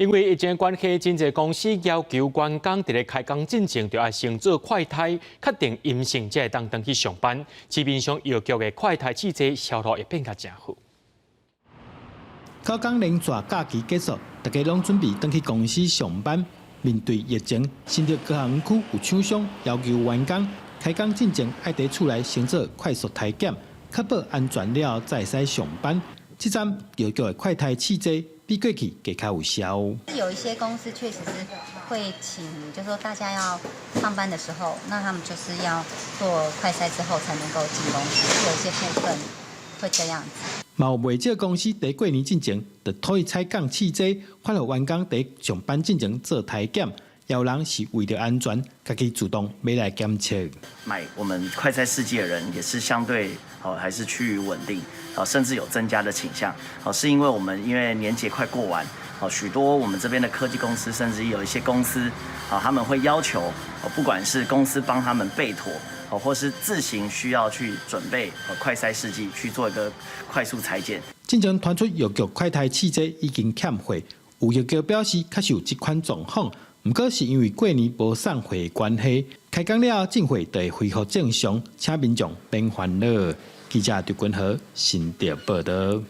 因為疫情關係，真濟公司要求員工佇咧開工進前就愛先做快篩，確定陰性才會當轉去上班。市面上藥局的快篩試劑銷路會變甲誠好。九工連續假期結束，大家攏準備轉去公司上班。面對疫情，新竹高雄區有廠商要求員工開工進前愛佇厝內先做快速篩檢，確保安全了後才會使上班。這陣藥局的快篩試劑比過去閣較有效。有一些公司確實是會請，就是說大家要上班的時候，那他們就是要做快篩之後才能夠進公司，有一些部分會這樣子。嘛有袂少公司佇過年進前就統一採購試劑，發予員工佇上班進前做篩檢。有人是為著安全，家己主動買來檢測。買我們快篩試劑的人也是相對，哦，還是趨於穩定，哦，甚至有增加的傾向。哦，是因為我們因為年節快過完，哦，許多我們這邊的科技公司，甚至有一些公司，啊，他們會要求，哦，不管是公司幫他們備妥，哦，或是自行需要去準備快篩試劑去做一個快速採檢。進前傳出藥局快篩試劑已經欠貨，有藥局表示確實有這款狀況。毋過是因為過年無送貨的關係，開工了後進貨就會恢復正常，請民眾免煩惱。記者劉君和新竹報導。